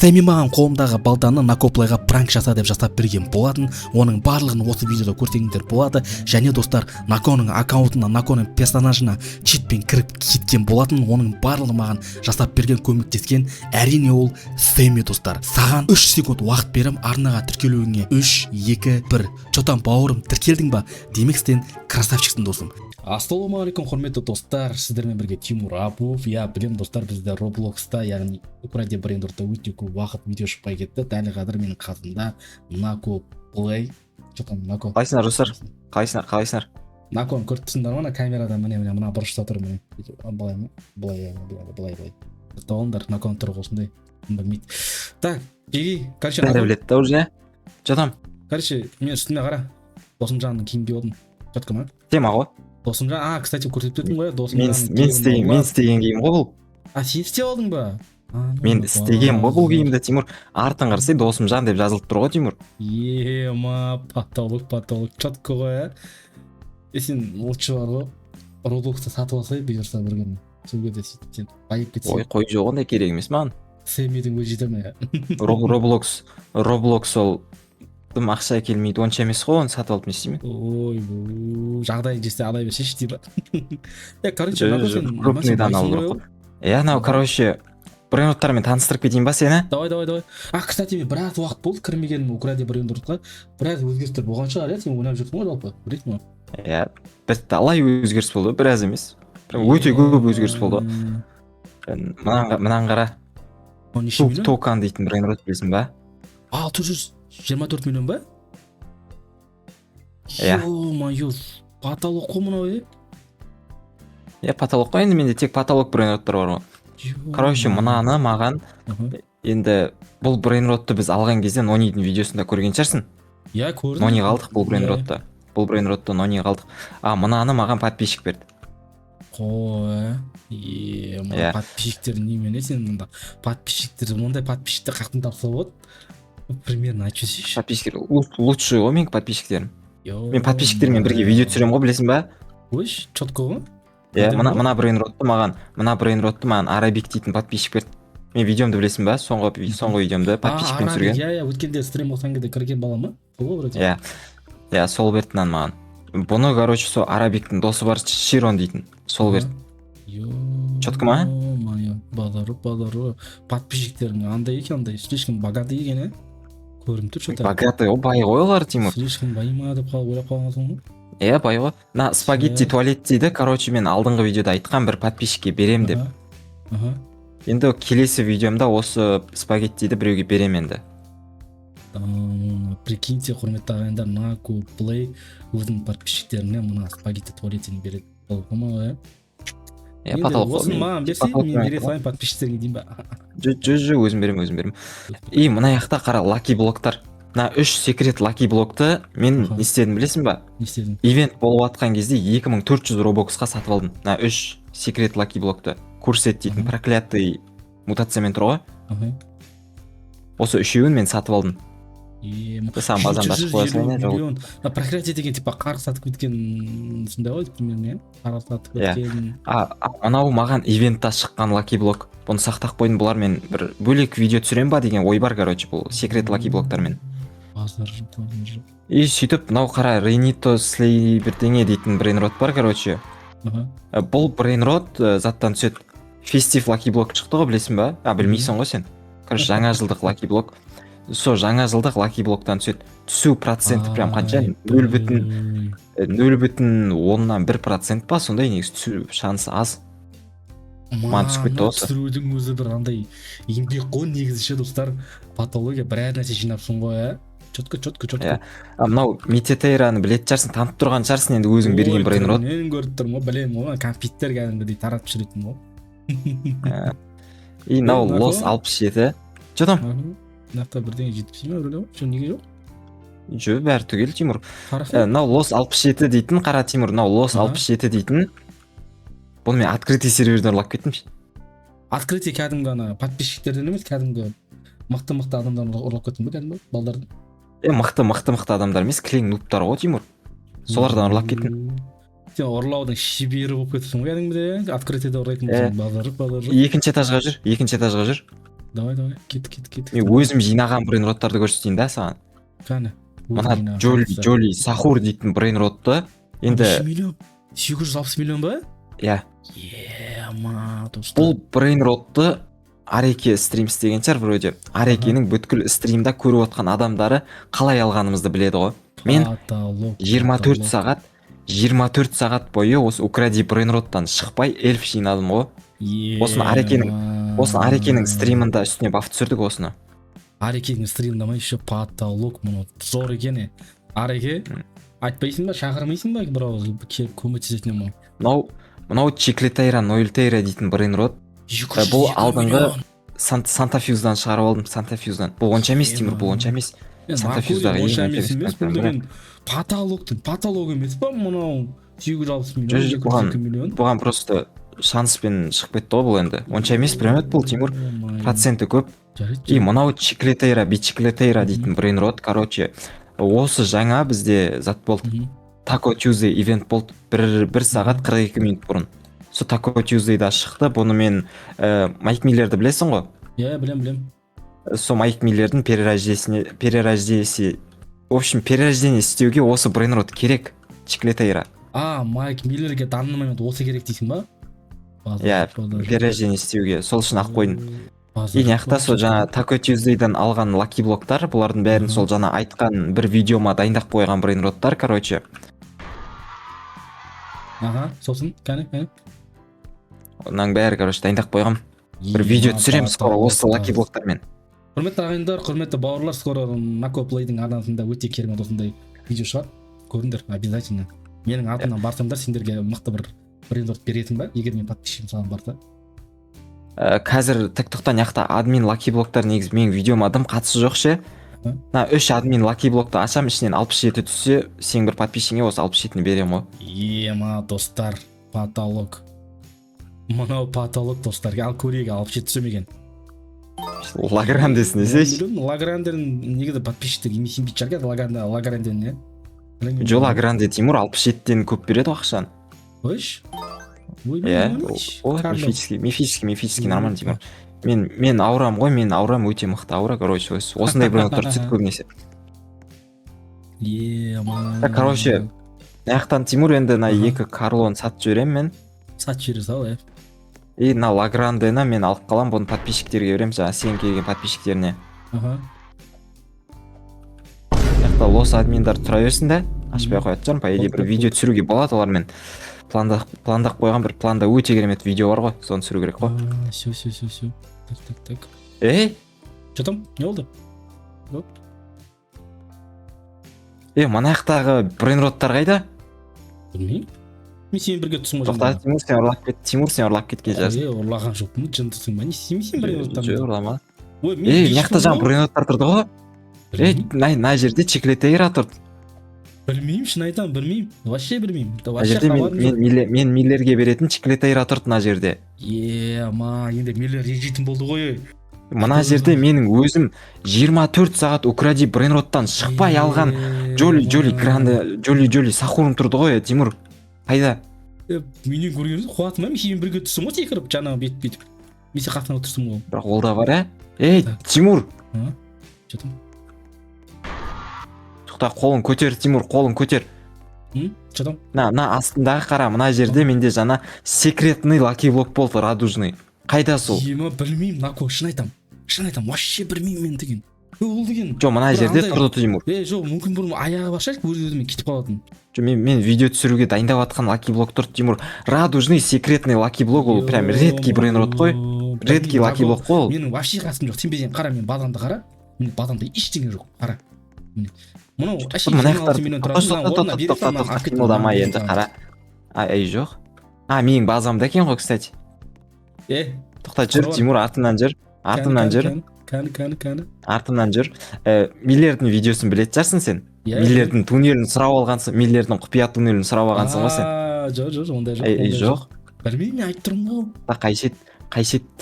Сэмми маған қолымдағы балтаны Накоплайға пранк жаса деп жасап берген болатын. Оның барлығын осы видеода көрсеңіздер болады. Және, достар, Наконың аккаунтына, Наконың персонажына читпен кіріп кеткен болатын. Оның барлығын маған жасап берген, көмектескен, әрине, ол Сэмми. Достар, саған 3 секунд уақыт берем арнаға тіркелуіңе. 3, 2, 1. Че там, бауырым, тіркелдің ба? Демек, сен красавчиксің, досым. Ассалаумағалейкум, құрметті достар! Сіздермен бірге Тимур Апуов. Иә, білемін, достар, бізде Роблокста, яғни Укради Брейнротта өте көп уақыт видео шықпай кетті. Дәл қазір менің қасымда Нако Плей. Че там, Нако? Қалайсыңдар, достар? Қалайсыңдар, қалайсыңдар? Наконы көріп тұрсыңдар ма? Ана камерада, міне, міне, мына бұрышта тұр, міне. Былай ма? Былай, иә, былай, былай, былай. Ұстап алыңдар Наконың түрі осындай. Кім білмейді? Так, беги, короче. Бәрі Нако, біледі да уже. Че там? Короче, мен үстіме қара, Досымжанның киім киіп алдым. Четко ма? Тема ғой. Досымжан, а, кстати, көрсетіп кеттім ғой, иә. Мен Досымжан. мен істеген киім ғой бұл. А, сен істеп алдың ба? А, ну, Мен істеген ғой бұл киімді, Тимур. Артын қарасай, Досымжан деп жазылып тұр ғой, Тимур. Ема, потолок, потолок, четко ғой, ә. Е, сен лучше бар ғой, Роблоксты сатып алсай, бұйырса, бір күні сол кезде сөйтіп сен байып кетсең. Ой, қой, жоқ, ондай керек емес маған. Сэммидің өзі жете ме? Роблокс ол тым ақша әкелмейді, онша емес қой. Оны сатып алып не істеймін? Ой, бұл жағдайың жетсе, ала берсейші дейді. Е, короче, Жоқ, Нако, жоқ, сен крупныйдан байсың алу ғой, керек қой. Иә, анау, короче, брейнроттармен таныстырып кетейін ба сені? Давай, давай, давай. А, кстати, мен біраз уақыт болды кірмегенім Укради Брейнротқа. Біраз өзгерістер болған шығар, иә? Сен ойнап жүрсің ғой жалпы, білесің ғой. Иә, бірталай өзгеріс болды, біраз емес, прям өте көп өзгеріс болды. Мынаны қара. Ол неше миллион? Токан дейтін брейнрот, білесің ба? 624 миллион ба? Иә. Ё-моё, потолок қой мынау, е. Иә, потолок қой. Енді менде тек потолок брейнроттар бар ғой. Короче, мынаны маған енді бұл брейнротты біз алған кезде Нонидің видеосында көрген шығарсың. Иә, көрдім. Нониға алдық бұл брейнротты. Бұл брейнротты Нониға алдық. А мынаны маған подписчик берді. Қой, е, мына Иә. Подписчиктер немене? Сен мында подписчиктер, ондай подписчиктер қаяқтан тапса болады, примерно айтып жіберсейші. Подписчиктер лучший ғой менің подписчиктерім. Мен подписчиктермен бірге видео түсіремін ғой, білесің ба? Ой, четко ғой. Иә. Әдемі Мына ғой. мына брейнротты маған Арабик дейтін подписчик берді. Мен видеомды білесің ба, соңғы видеомды подписчикпен А, Арабик, түсірген. Иә, иә, өткенде стрим болған кезде кірген бала ма сол ғой вроде. Иә, сол берді мынаны маған. Бұны, короче, сол Арабиктің досы бар, Широн дейтін, сол берді. Четко ма? Моё, базару, базару, подписчиктерің андай екен, андай слишком богатый екен, иә, көрініп тұр че то. Богатый ғой, бай ғой олар, Тимур. Слишком бай ма деп қалып, ойлап қалғансың ғой. Иә, бай ғой. Мына спагетти туалет дейді. Короче, мен алдыңғы видеода айтқан бір подписчикке берем деп. Аха. Енді келесі видеомда осы спагеттиді біреуге берем енді. Прикиньте, құрметті ағайындар, Наку Плей өзінің подписчиктеріне мына спагетти туалетін береді. Болма, иә? Иә, потолок қой. Осыны Мен маған берсей, потолок мен мен бере айтамын. салайын подписчиктерге дейін ба? Жо, өзім беремін, өзім беремін. И мына жақта қара, лаки блоктар. Мына үш секрет лаки блокты мен не істедім, білесің ба? Не істедің? Ивент болып жатқан кезде 2400 робоксқа сатып алдым мына үш секрет лаки блокты. Курсет дейтін проклятый мутациямен тұр ғой. Осы үшеуін мен сатып алдым. Саған базамды ашып қоя салайын, иә, жауап. Миллион. Мына проклятие деген типа қар сатып кеткен сондай ғой примерно, иә, қар сатып Иә. кеткен. А мынау маған ивентта шыққан лаки блок. Бұны сақтап қойдым. Бұлармен бір бөлек видео түсіремін ба деген ой бар. Короче, бұл секрет лаки блоктармен. Базар жоқ, базар жоқ. И сөйтіп мынау қара, Рейнито Слей бірдеңе дейтін брейнрот бар, короче. Бұл брейнрот заттан түседі. Фестив лаки блок шықты ғой, білесің ба? А, білмейсің ғой сен. Короче, жаңа жылдық лаки блок, сол жаңа жылдық лаки блоктан түседі. Түсу проценті прям қанша, 0,1% па, сондай. Негізі түсу шансы аз. Маған түсіп кетті осы. Түсірудің өзі бір андай еңбек қой негізі ше, достар. Патология, біраз нәрсе жинапсың ғой, ә. Четко, четко, четко. Иә. А мынау Мететейраны білетін шығарсың, танып тұрған шығарсың енді, өзің берген брейнрот. Мен көріп тұрмын ғой, білемін ғой, конфеттер кәдімгідей таратып жүретін ғой. И мынау Е, Лос Нако? 67. Че там? Мына жақта бірдеңе жетпей ма, біреу жоқ, неге жоқ? Жоқ, бәрі түгел, Тимур. Қарасай. Мынау Лос 67 дейтін, қара, Тимур, мынау Лос 67 дейтін. Бұны мен открытый серверден ұрлап кеттім. Открытый, кәдімгі ана подписчиктерден емес, кәдімгі мықты мықты адамдардан ұрлап кеттің ба, кәдімгі балдардың? Е, мықты мықты адамдар емес, кілең нубтар ғой, Тимур, солардан ұрлап кеттім. Сен ұрлаудың шебері болып кетіпсің ғой кәдімгідей, открытыйда ұрлайтын болсаң, базар жоқ, базар жоқ. Екінші этажға жүр, екінші этажға жүр. Давай, давай, кеттік, кеттік, кеттік. Мен өзім жинаған брейнроттарды көрсетейін да саған. Кәні. Мына Джоли Джоли Сахур дейтін брейнротты енді. Миллион 860 миллион ба? Иә. Ема, достар. Бұл брейнротты Ареке стрим істеген шығар вроде. Арекенің бүткіл стримда көріп отқан адамдары қалай алғанымызды біледі ғой. Мен Потолок. 24 Потолок. сағат, 24 сағат бойы осы укради брейнроттан шықпай эльф жинадым ғой. Осыны Арекенің стримында үстіне баф түсірдік осыны. Арекенің стримында ма еще? Потолок, мұны зор екен, е. Ареке, айтпайсың ба, шақырмайсың ба бір ауыз келіп көмектесетін ма? Мынау Чиклетейра Нойлтейра дейтін брейнрот. Бұл алдыңғы Санта Фьюздан шығарып алдым, Санта Фьюздан. Бұл онша емес, Тимур, бұл онша емес. Санта Фьюздағы ең онша онша емес емес емес бұл брендтің бірі. Деген потолоктың потологы емес па мынау? 860 миллион, Жоқ, жоқ, 202 миллион. Бұған просто шанспен шығып кетті ғой бұл енді. Онша емес брейнрот бұл, Тимур. Проценті көп. Жарайды. И мынау Чиклетейра Бичиклетейра дейтін брейнрот, короче, осы жаңа бізде зат болды. Taco Tuesday ивент болды бір сағат 42 минут бұрын. Сол Taco Tuesday'да шықты. Бұны мен Майк Миллерді білесің ғой? Иә, білем, білем. Сол Майк Миллердің перерождениесіне, перерождениесі, в общем, перерождение істеуге осы брейнрот керек, Чиклетейра. А, Майк Миллерге данный момент осы керек дейсің ба? Базар, Иә, базар. перерождение істеуге сол үшін ақ қойдым. Базар. И мына жақта сол жаңа Taco Tuesday'дан алған лаки блоктар, бұлардың бәрін сол жаңа айтқан бір видеома дайындап қойған брейнроттар, короче. Аха, сосын кәне, кәне. Мынаның бәрі, короче, дайындап қойғам. Бір видео түсіремін скоро осы лаки блоктармен. Құрметті ағайындар, құрметті бауырлар, скоро Нако Плейдің арнасында өте керемет осындай видео шығады, көріңдер обязательно. Менің атымнан барсаңдар, сендерге мықты бір брейнрот беретін ба, егер мен подписчигім саған барса? Қазір тиктокта мына жақта админ лаки блоктар, негізі менің видеома дым қатысы жоқ ше. Мына үш админ лаки блокты ашамын, ішінен 67 түссе, сенің бір подписчигіңе осы 67-ні беремін ғой. Ема, достар, потолок мынау, потолок, достар. Ал көрейік, 67 түсе ме екен? Лаграндесін десейші. Лаграндерін негізі подписчиктер сенбейтін шығар қазір Лагранден, иә. Жо, Лагранде, Тимур, 67-тен көп береді ғой ақшаны. Қойшы. Иә, о, мифический, мифический, мифический, нормально, Тимур. Мен аурам ғой, мен аурам өте мықты аура, короче, осындай брейнроттар түседі көбінесе. Ема. Так, короче, мына жақтан, Тимур, енді мына екі Карлоны сатып жіберемін мен. Сатып жібере сал, иә. И мына Лаграндені мен алып қаламын, бұны подписчиктерге беремін, жаңағы сен келген подписчиктеріне. Мына жақта лос админдар тұра берсін да, ашпай қоятын шығармын. По идее, бір видео түсіруге болады олармен. Пландап қойған бір планда өте керемет видео бар ғой, соны түсіру керек қой. Все, все, все, все, так, так, так. Ей! Че там, не болды? Оп. Е, мына жақтағы брейнроттар қайда? Білмеймін, мен сенімен бірге тұрсың ғой. Тоқта, Тимур, сен ұрлап кет, Тимур, сен ұрлап кеткен шығарсың. Е, ұрлаған жоқпын, жындысың ба, не істемейсің брейнроттарды? Жоқ, ұрлама. Ой, мен Ей, мына жақта бесшпін жаңа ғой. брейнроттар тұрды ғой. Ей, Білмеймін. мына жерде Чиклетейра тұрды. Білмеймін, шын айтамын, білмеймін, вообще білмеймін. Мына Вообще жерде мен хабарым мен жоқ. Мен Миллерге беретін Чиклетейра тұрды мына жерде. Ема, енді Миллер ренжитін болды ғой, ей. Мына жерде менің өзім 24 сағат укради брейнроттан шықпай алған Джоли Джоли Гранде, Джоли Джоли Сахурым тұрды ғой, Тимур, қайда? Е, менен көрген жоқ, қуаты ма? Мен сенімен бірге тұрсың ғой, секіріп жаңағы бүйтіп, бүйтіп, мен сен қасыңда отырсың ғой. Бірақ ол да бар, ә. Ей! Так. Тимур! А че там? Тоқта, қолын көтер, Тимур, қолын көтер. Че там? Мына астындағы қара, мына жерде менде жаңа секретный лаки блок болды, радужный. Қайда сол? Ема, білмеймін, Нако, шын айтамын, шын айтамын, вообще білмеймін мен деген. Е, ол деген Жоқ, мына бір жерде тұрды, Тимур. Е, жоқ, мүмкін бұрын аяғы бар шығар, өз өзімен кетіп қалатын. Жоқ, мен видео түсіруге дайындап жатқан лаки блок тұрды, Тимур. Радужный секретный лаки блок, ол прям редкий брейнрот қой. Редкий лаки блок қой ол. Менің вообще қатысым жоқ, сенбесең, қара, менің базамды қара, менің базамда ештеңе жоқ, қара. Міне, мынау әшейін Мына 26 миллион тұратын, мына орнына бере сал, мынаны алып кет, Қимылдамай мынаны енді бере. Қара. А, ей, жоқ, а, менің базамда екен ғой, кстати. Е. Тоқта, жүр. Қара. Тимур, артымнан жүр, артымнан жүр. Кәні, кәні, кәні. Артымнан жүр. Миллердің видеосын білетін шығарсың сен. Иә. Миллердің туннелін сұрап алғансың, Миллердің құпия туннелін сұрап алғансың ғой сен. А, жоқ, жоқ, ондай жоқ. Ей, ей. Ондай. Жоқ. Білмеймін, мен айтып тұрмын ғой. Та,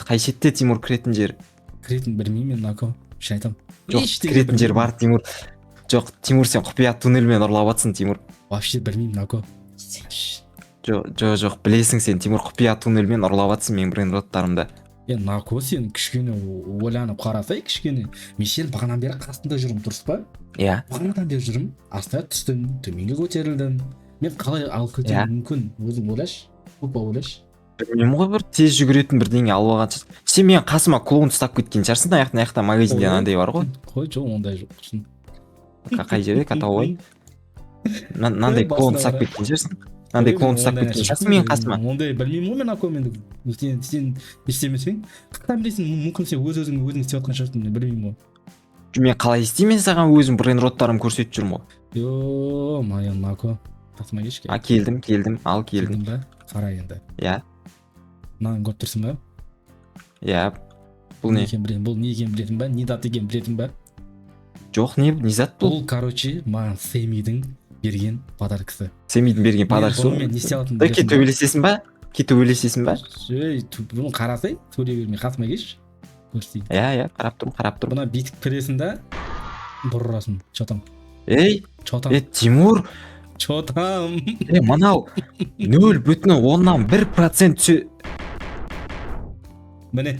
қай шетте, Тимур, кіретін жер? Кіретін білмеймін мен, Нако, шын айтамын. Жоқ, Ештеңе кіретін жер білмеймін. бар, Тимур. Жоқ, Тимур, сен құпия туннельмен ұрлап жатсың, Тимур. Вообще білмеймін, Нако. Жоқ, жоқ, жоқ, білесің сен, Тимур, құпия туннельмен ұрлап жатсың менің брейнроттарымды. Е, Нако, сен кішкене ойланып қарасай кішкене. Мен сенің бағанадан бері қасында жүрмін, дұрыс па? Иә. Бағанадан бері жүрмін, астына түстім, төменге көтерілдім. Мен қалай алып кетуім мүмкін, өзің ойлашы, тупо ойлашы. Білмеймін ғой, бір тез жүгіретін бірдеңе алып алған шығарсың. Сен менің қасыма клоун ұстап кеткен шығарсың. Аяқ жақта магазинде Ой. анандай бар ғой. Қой, жоқ, ондай жоқ, шын. Қай жерде каталог? Мынандай Ой, клоун басына ұстап бара. кеткен шығарсың. Мынандай Ой, клоун ұстап ондай кеткен нәрсе шығарсың жоқ. менің қасыма. Ондай білмеймін ғой мен, Нако, мен сен істемесең, қайдан білесің? Мүмкін, сен өз өзің өзің істеп жатқан шығарсың, мен білмеймін ғой. Мен қалай істеймін? Мен саған өзім брейнроттарымды көрсетіп жүрмін ғой. Ё-моё, Нако, қасыма келші. А, келдім, келдім, ал, келдім. Келдің ба? Қара енді. Иә. Мынаны көріп тұрсың ба? Иә, бұл не? Екенін білесің, бұл не екенін білесің ба? Не зат екенін білесің ба? Жоқ, не зат бұл? Бұл, короче, маған Сэмидің берген подаркасы. Семейдің берген подаркасы. Мен бұнымен не істей алатынымды Да, кет, білесің ба? төбелесесің ба? Кет, төбелесесің ба? Ей, бұны қарасай, сөйлей бермей қасыма келші, көрсетейін. Иә, қарап тұрмын, қарап тұрмын. Бұны бүйтіп кіресің да, бір ұрасың. Че там? Ей! Че там? Е, Тимур! Че там? Е, мынау 0,1% түсе. Міне.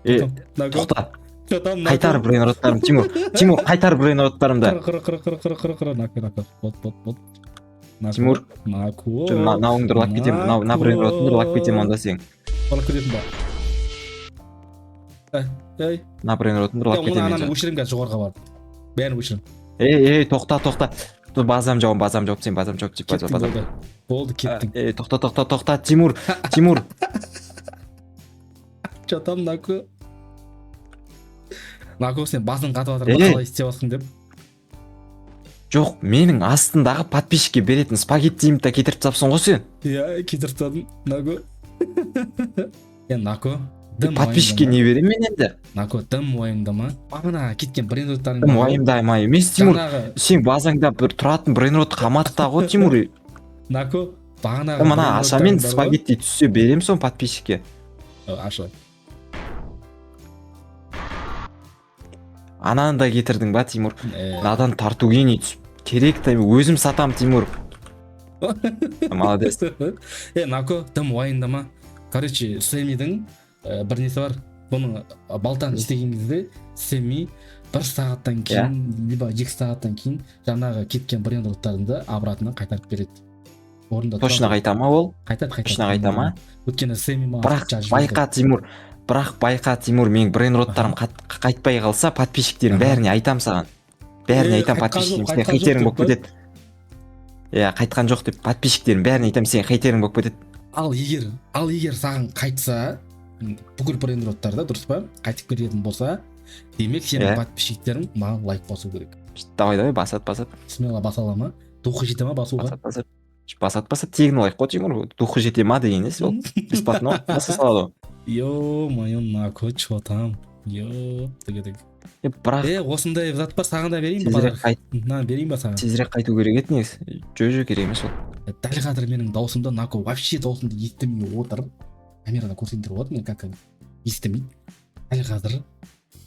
Е, Нако. тоқта. Че там, Нако? Қайтар брейнроттарым, Тимур! Тимур, қайтар брейнроттарымды! Қыры, қыры, қыры, қыры, қыры, қыры, қыры, Нако, Нако, болды, болды, болды. Нако, Тимур. Нако. Мынауыңды ұрлап кетемін, мынау мына брейнротыңды ұрлап кетемін онда сен. Ұрлап кететін ба? Ей, ей. Мына брейнротыңды ұрлап Оны, кетемін ананы мен. өшіремін қазір, жоғарыға барып бәрін өшіремін. Ей, ей, тоқта, тоқта! Тут базам жауып, базам жауып, сен базам жауып, базам, Кеттің, базам. болды, болды, кеттің. Ей, тоқта, тоқта, тоқта, Тимур, Тимур! Че там, Нако? Нако, сен басың қатып жатыр ма? Ей! Қалай істеп жатсың деп. Жоқ, менің астындағы подписчикке беретін спагеттиімді да кетіріп тастапсың ғой сен. Иә, кетіріп тастадым, Нако. Е, Нако, дым Подписчикке уайымдама. не беремін мен енді? Нако, дым уайымдама, бағана кеткен брейнроттарың. Дым уайымдама емес, Тимур. Жаңағы Сен базаңда бір тұратын брейнрот қамады да ғой, Тимур. Нако, бағанағы Мына ашамен брейнроттарың бар ғой. спагетти түссе, беремін соны подписчикке. Аша. Ананы да кетірдің ба, Тимур? Э, Мынадан тартуге түсіп керек та, өзім сатам, Тимур, молодец. Е, Нако, дым уайымдама. Короче, Сэмидің бір несі бар. Бұны балтаны істеген кезде Сэмми бір сағаттан кейін либо 2 сағаттан кейін жаңағы кеткен брейнроттарыңды обратно қайтарып береді, орында Точно тұрады. қайта ма ол? Қайтады, қайтады. Точно қайта ма? Өйткені Сэмми маған Бірақ жазып жіберді. байқа, Тимур, бірақ байқа, Тимур, менің брейнроттарым қайтпай қалса, подписчиктерім бәріне айтам саған, бәріне Е, айтам. қайтқан Подписчиктерім жоқ, сен қайтқан жоқ хейтерің деп болып па? кетеді. Иә, қайтқан жоқ деп подписчиктерім бәріне айтамын, сен хейтерің болып кетеді. Ал егер саған қайтса бүкіл брейнроттар да, дұрыс па, қайтып келетін болса, демек, сенің Иә. подписчиктерің маған лайк басу керек. Давай, давай, басады, басады. Смело баса ала ма? Духы жете ма басуға? Басады, басады, басады, басады. Тегін лайк қой, Тимур, духы жете ма деген несі ол? Бесплатно ғой, баса салады ғой. Ё-моё, Нако, че там? Ё, тіге. Е, бірақ Е, осындай зат бар, саған да берейін ба? тезірек Подарок қайт. Мынаны берейін ба саған? Тезірек қайту керек еді негізі. Жо, керек емес ол. Дәл қазір менің дауысымды Нако вообще дауысымды естімей отыр. Камерада көрсеңдер болады, мен как естімейді. Дәл қазір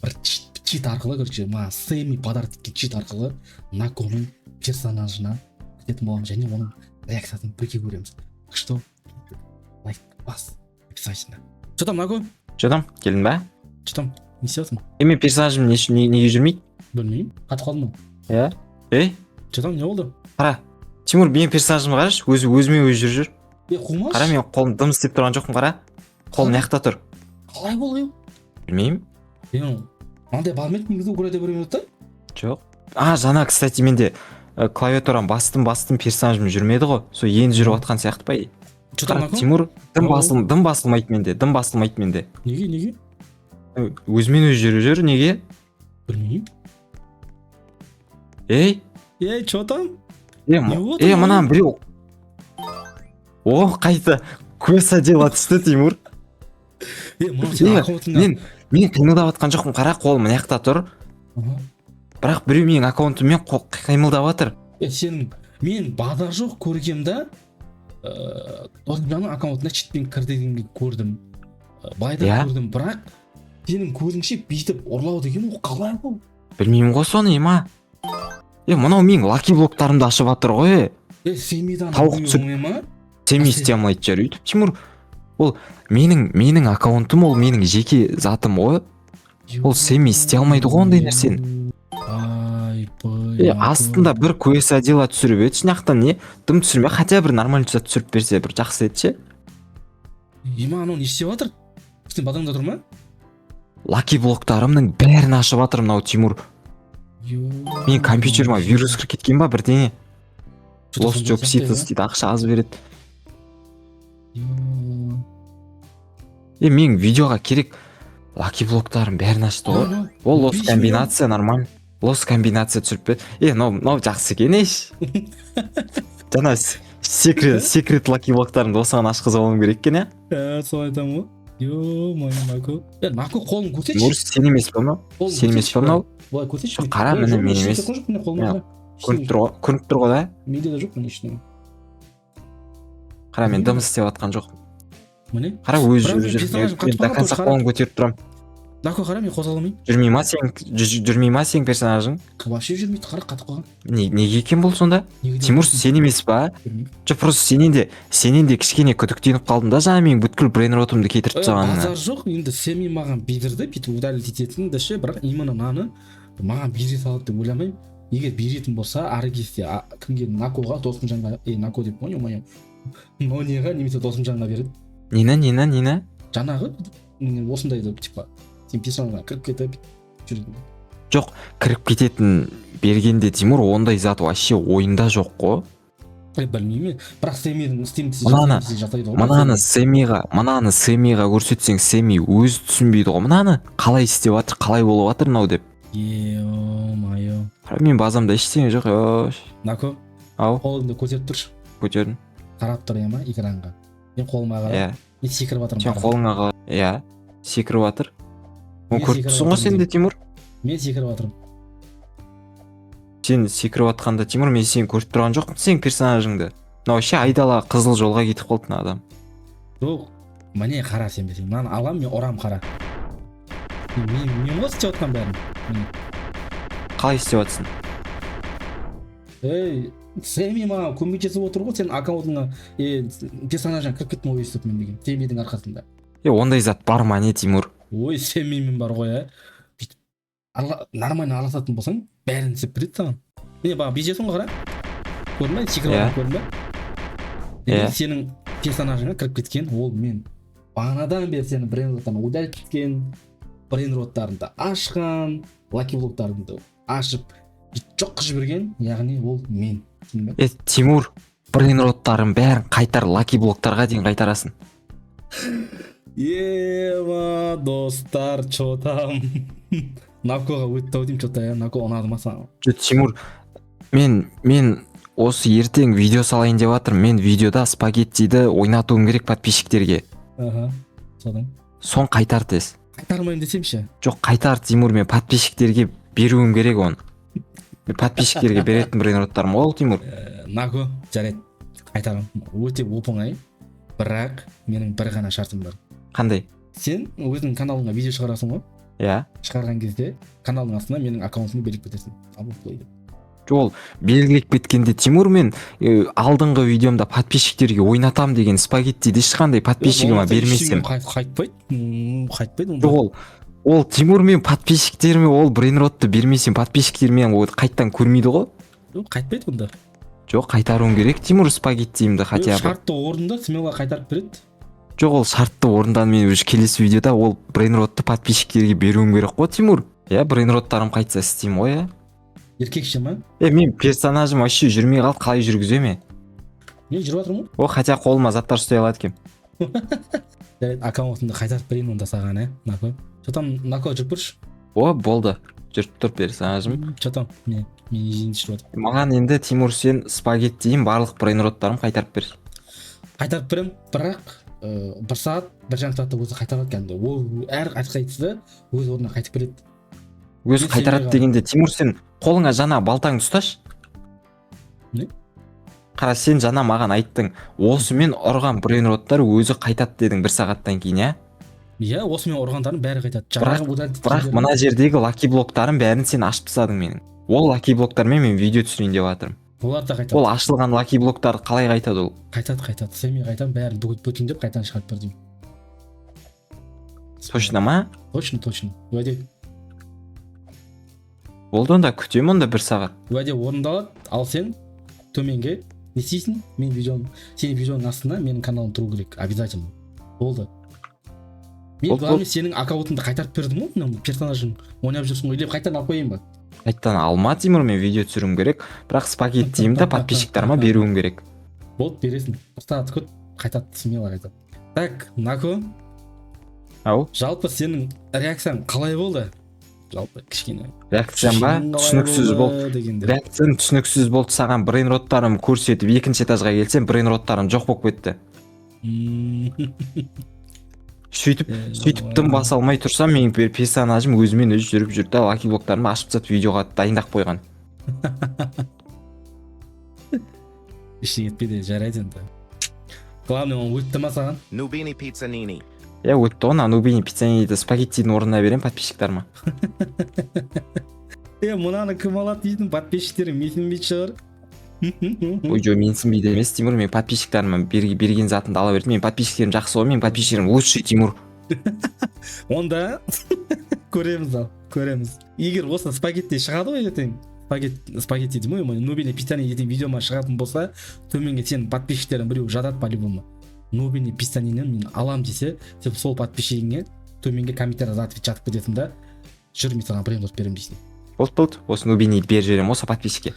бір чит арқылы, короче, маған Сэмми подарок еткен чит арқылы Наконың персонажына кететін боламын және оның реакциясын бірге көреміз. Так что лайк бас обязательно. Че там, Нако? Че там, келдің ба? Че там, не істеп жатырсың? Е, мен персонажым не үшін неге жүрмейді? Білмеймін, қатып қалдым ба? Иә. Ей! Че там, не болды? Қара, Тимур, менің персонажымды қарашы, өзі өзіме өзі жүр. Е, қумаш. Қара, мен қолым дым істеп тұрған жоқпын, қара, қолым мына жақта тұр. Қалай болды? Білмеймін. Е, мынандай бар ма еді негізі Украинада бір минутта? Жоқ, а жаңа, кстати, менде клавиатураны бастым, бастым, персонажым жүрмеді ғой, сол енді жүріп жатқан сияқты па? Че там, Қара, Нако? Тимур, дым Ау. дым басылмайды менде, дым басылмайды менде. Неге? Өзімен өзі жүріп жүр, неге? Білмеймін. Ей! Ей, че там? Е! Не болды? Е, мынаны біреу, о, қайта көз дела түсті, Тимур. Е, мынау сенің Е, аккаунтыңа. мен қимылдап жатқан жоқпын, қара, қолым мына жақта тұр. Бірақ біреу менің аккаунтыммен қимылдап жатыр. Е, сенің, мен базар жоқ көргем да, Досымжанның аккаунтына читпен кірді дегенге көрдім. Былай да көрдім, бірақ сенің көзіңше бүйтіп ұрлау деген ол қалай ол? Білмеймін ғой соны, ема. Е, мынау менің лаки блоктарымды ашып жатыр ғой, е. Е, Семейдан Тауық түсіп- оңай ма? Сен А істей алмайтын шығар өйтіп, Тимур. Ол менің аккаунтым, ол менің жеке затым ғой. Ол Сэмми істей алмайды ғой ондай нәрсені. Айбай. Е, астында бір куэсадила түсіріп еді, мына жақтан не дым түсірмей, хотя бір нормальный зат түсіріп берсе, бір жақсы еді ше. Ема, анау не істеп жатыр? Сен базаңда тұр ма? Лаки блоктарымның бәрін ашып жатыр мынау, Тимур. Менің компьютеріме вирус кіріп кеткен ба, бірдеңе. Что-то Лос сондай сияқты, Джобситас дейді, ақша аз береді. Иә. Е, менің видеоға керек лаки блоктарым бәрін ашты ғой. Анау, Ол лос 5 миллион. Комбинация нормально, лос комбинация түсіріп берді. Е, мынау жақсы екен еш. Жаңа секрет лаки блоктарымды осыған ашқызып алуым керек екен, иә. Ә, солай айтамын ғой. Ё-моё, Нако. Е, Нако, қолын көрсетші. Тимур, сен емес па мынау? Қолын Сен емес көрсетші, па мынау? Былай көрсетші. Жоқ, қара, Ой, міне, жоқ, мен ештеңе емес. жоқ, міне, қолыма Міне, қара. Көрініп тұр ғой, көрініп тұр ғой да. Менде де жоқ, міне, ештеңе. Қара, мен дым істеп жатқан жоқпын. Міне. Қара, өзі Бірақ жүріп мен жүр. персонажым Мен қатып до қалған, конца қара. қолын көтеріп тұрамын. Нако, қара, мен қозғала алмаймын. Жүрмей ма сен, жүрмей ма сенің персонажың? Вообще жүрмейді, қара, қатып қалған. Неге екен бұл сонда? Неге деп Тимур, сен емес па? Білмеймін. Жоқ, просто сенен де кішкене күдіктеніп қалдым да, жаңа менің бүткіл брейнротымды кетіріп Е, тастағаныңа. базар жоқ, енді Сэмми маған берді, бүйтіп удалить ететін де ше, бірақ именно мынаны маған бере салады деп ойламаймын. Егер беретін болса, ары кетсе, кімге? Накоға, Досымжанға, е, Нако деп қой, ё-моё, Нонеға немесе Досымжанға береді. Нені? Жаңағы осындайды, типа сен персонажға кіріп кетіп жүретін. Жоқ, кіріп кететін бергенде, Тимур, ондай зат вообще ойында жоқ қой. Е, білмеймін мен, бірақ Сэммидің істеймін жасайды ғой. Мынаны Сэммиға көрсетсең, Сэмми өзі түсінбейді ғой, мынаны қалай істеп жатыр, қалай болып жатыр мынау деп. Ё-моё. Қара, мен базамда ештеңе жоқ, еш. Нако. Ау. Қолыңды көтеріп тұршы. Көтердім. Қарап тұр, ма, экранға, мен қолыма қара. Иә. Мен секіріп жатырмын, Сен қара. қолыңа қара, иә, секіріп жатыр оны. Мен Көріп секіріп тұрсың ғой сен де, жатырмын. Тимур. Мен секіріп жатырмын. Сен секіріп жатқанда, Тимур, мен сені көріп тұрған жоқпын, сенің персонажыңды. Мынау вообще айдала қызыл жолға кетіп қалды мына адам. Жоқ, міне, қара, сен бе, мынаны аламын мен, ұрам, қара, мен ғой істеп жатқан бәрін, міне. Қалай істеп жатсың? Ей, Сэмми маған көмектесіп отыр ғой, сен аккаунтыңа, е, персонажыңа кіріп кеттім ғой өйстіп мен деген Сэммидің арқасында. Е, ондай зат бар ма, не, Тимур? Ой, Сэммимен бар ғой, ә, бүйтіп нормально араласатын болсаң, бәрін істеп береді саған. Міне, бағана бүйтесің ғой, қара, көрдің ба, секіріп Иә. жатқан, көрдің ба? Иә. Сенің персонажыңа кіріп кеткен ол мен. Бағанадан бері сені брейнроттан удалить еткен, брейнроттарыңды ашқан, лаки блоктарыңды ашып, бүйтіп жоқ қылып жіберген, яғни ол мен. Түсіндің ба? Е, Тимур, брейнроттарын бәрін қайтар, лаки блоктарға дейін қайтарасың. Ема, достар, че там, Накоға өтті ау деймін че то, иә. Нако, ұнады ма саған? Жоқ, Тимур, мен осы ертең видео салайын деп жатырмын. Мен видеода спагеттиді ойнатуым керек подписчиктерге. Аха, содан? Сон қайтар тез. Қайтармаймын десем ше? Жоқ, қайтар, Тимур, мен подписчиктерге беруім керек оны. Мен подписчиктерге беретін брейнроттарым ғой ол, Тимур. Нако, жарайды, қайтарамын, өте оп оңай, бірақ менің бір ғана шартым бар. Қандай? Сен өзіңнің каналыңа видео шығарасың ғой. Иә. Шығарған кезде каналдың астына менің аккаунтымды белгілеп кетесің, Абу Плей деп. Жоқ, ол белгілеп кеткенде, Тимур, мен алдыңғы видеомда подписчиктерге ойнатам деген спагеттиді ешқандай подписчигіме Болмаса бермесем. ештеңе қайтпайды, қайтпайды онда. Жоқ, ол, Тимур, мен подписчиктеріме ол брейнротты бермесем, подписчиктермен ол қайттан көрмейді ғой. Жоқ, қайтпайды онда. Жоқ, қайтаруым керек, Тимур, спагеттиімді хотя бы. Шартты орында, смело қайтарып береді. Жоқ, ол шартты орындан, мен уже келесі видеода ол брейнротты подписчиктерге беруім керек қой, Тимур, иә. Брейнроттарым қайтса, істеймін ғой, иә. Еркекше ма? Е, мен персонажым вообще жүрмей қалды, қалай жүргіземін? Мен жүріп жатырмын ғой. О, хотя қолыма заттар ұстай алады екенмін. Жарайды, аккаунтымды қайтарып берейін онда саған, иә. Нако, че там, Нако, жүріп көрші. О, болды, жүріп тұр персонажым. Че там, мен енді жүріп жатырмын. Маған енді, Тимур, сен спагеттиім, барлық брейнроттарым қайтарып бер. Қайтарып беремін, бірақ бір сағат, 1,5 сағатта өзі қайтарады кәдімгі. Ол әр қайсысы өз орнына қайтып келеді. Өзі Мен қайтарады сенбей. дегенде, Тимур, сен қолыңа жаңа балтаңды ұсташы. Не? Қара, сен жаңа маған айттың, осымен ұрған брейнроттар өзі қайтады дедің бір сағаттан кейін, иә? Иә, осымен ұрғандардың бәрі қайтады. Бірақ Жаңағы удалить бірақ еткендердің- мына жердегі лаки блоктарын бәрін сен ашып тастадың менің. Ол лаки блоктармен мен видео түсірейін деп жатырмын. Олар да қайтады. Ол ашылған лаки блоктар қалай қайтады ол? Қайтады, қайтады, сенбей қайтамын, бәрін бүтіндеп қайтадан шығарып бер деймін. Точно ма? Точно, точно, уәде. Болды онда, күтемін онда бір сағат. Уәде орындалады. Ал сен төменге не істейсің? Мен видеом, сенің видеоның астына менің каналым тұру керек обязательно. Болды, мен Болды, главное сенің аккаунтыңды қайтарып бердім ғой. Мынау персонажың ойнап жүрсің ғой, или қайтадан алып қояйын ба? Қайтадан алма, Тимур, мен видео түсіруім керек, бірақ спагеттиімді подписчиктарыма беруім керек. Болды, бересің. Бір сағат күт, қайтады смело қайтады. Так, Нако. Ау. Жалпы сенің реакцияң қалай болды? Жалпы кішкене Реакциям ба? шешімің қалай Түсініксіз болды. Дегенде. Реакциям түсініксіз болды. Саған брейнроттарым көрсетіп, екінші этажға келсем, брейнроттарым жоқ болып кетті. Сөйтіп, сөйтіп тым баса алмай тұрсам, менің бір персонажым өзімен өзі жүріп жүрді да, лаки блоктарымды ашып тастап, видеоға дайындап қойған. Ештеңе етпейді, жарайды енді. Главное, оны өтті ма саған? Nubini Pizzanini. Иә, өтті ғой. Ана Нубини Пиццаниді спагеттидің орнына беремін подписчиктарыма. Е, мынаны кім алады дейтін подписчиктерің менсінбейтін шығар. Ой, жоқ, менсінбейді емес, Тимур. Мен подписчиктарыма берген затымды ала берді. Менің подписчиктерім жақсы ғой, менің подписчиктерім лучший, Тимур. Онда көреміз, ал көреміз. Егер осы спагетти шығады ғой ертең, спагетти деймін ғой, Нубини Пиццани ертең видеома шығатын болса, төменге сенің подписчиктерің біреу жатады по любому. «Нубини Пиццанинен мен алам» десе, сен сол подписчигіңе төменге комментарий ответ жатып кетесің да, «Жүр, мен саған брейнрот беремін» дейсің. Болды, болды, осы Нубиниді беріп жіберемін осы подписчикке.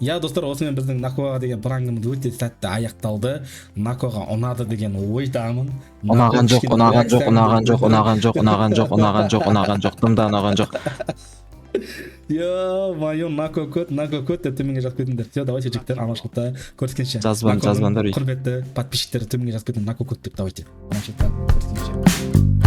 Иә, достар, осымен біздің Накоға деген пранкіміз өте сәтті аяқталды. Накоға ұнады деген ойдамын. Ұнаған жоқ, ұнаған жоқ, ұнаған жоқ, ұнаған жоқ, ұнаған жоқ, ұнаған жоқ, ұнаған жоқ, дым да ұнаған жоқ. Ё-моё, «Нако көт, Нако көт» деп төменге жазып кетіңдер. Все, давайте, жігіттер, аманшылықта көріскенше. Жазбаңдар, Наконың жазбаңдар. Құрметті подписчиктері, төменге жазып кетіңдер «Нако көт» деп. Давайте, аманшылықта көріскенше.